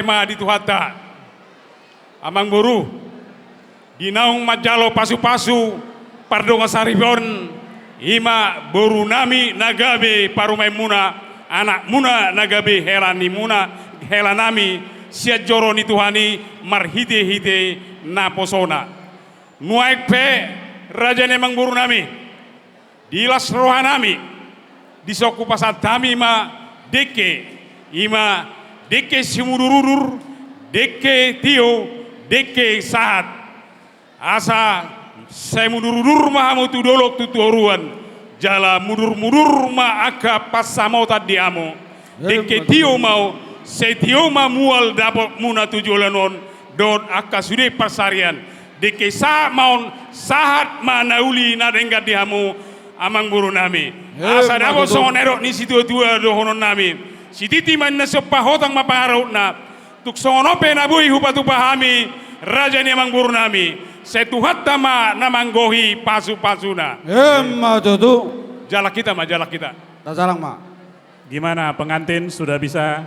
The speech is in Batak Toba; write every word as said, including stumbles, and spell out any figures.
ma di Tuhanta. Amangboru, di naung manjalo pasupasu pardongansaripeon, i ma borunami na gabe parumaenmuna, anakmuna na gabe helanimuna, helanami, sian joro ni Tuhan i marhitehite naposona. Nuaeng pe, raja ni amangborunami, di las rohanami, dison hupasahat hami ma dengke, i ma dengke simudurudur, dengke tio, dengke sahat. Asa sai mudurudur ma hamu tu dolok tu toruan, jala mudurmudur ma angka pansamotan di hamu. Dengke tio ma on, sai tio ma mual dapotmuna tu joloan on dohot angka sude pansarian. Dengke sahat ma on, sahat ma na uli na denggan di hamu, amangborunami. Asa dapot songon na nidok ni situatua dohononnami: Sititi ma ninna siompa, hotang ma pangarahutna. Tung songon on pe na boi hupatupa hami, raja ni amangborunami, sai Tuhanta ma na manggohi pasupasuna. Emma tutu. Jalang hita ma, jalang hita. Tajalang ma. Gimana, pengantin sudah bisa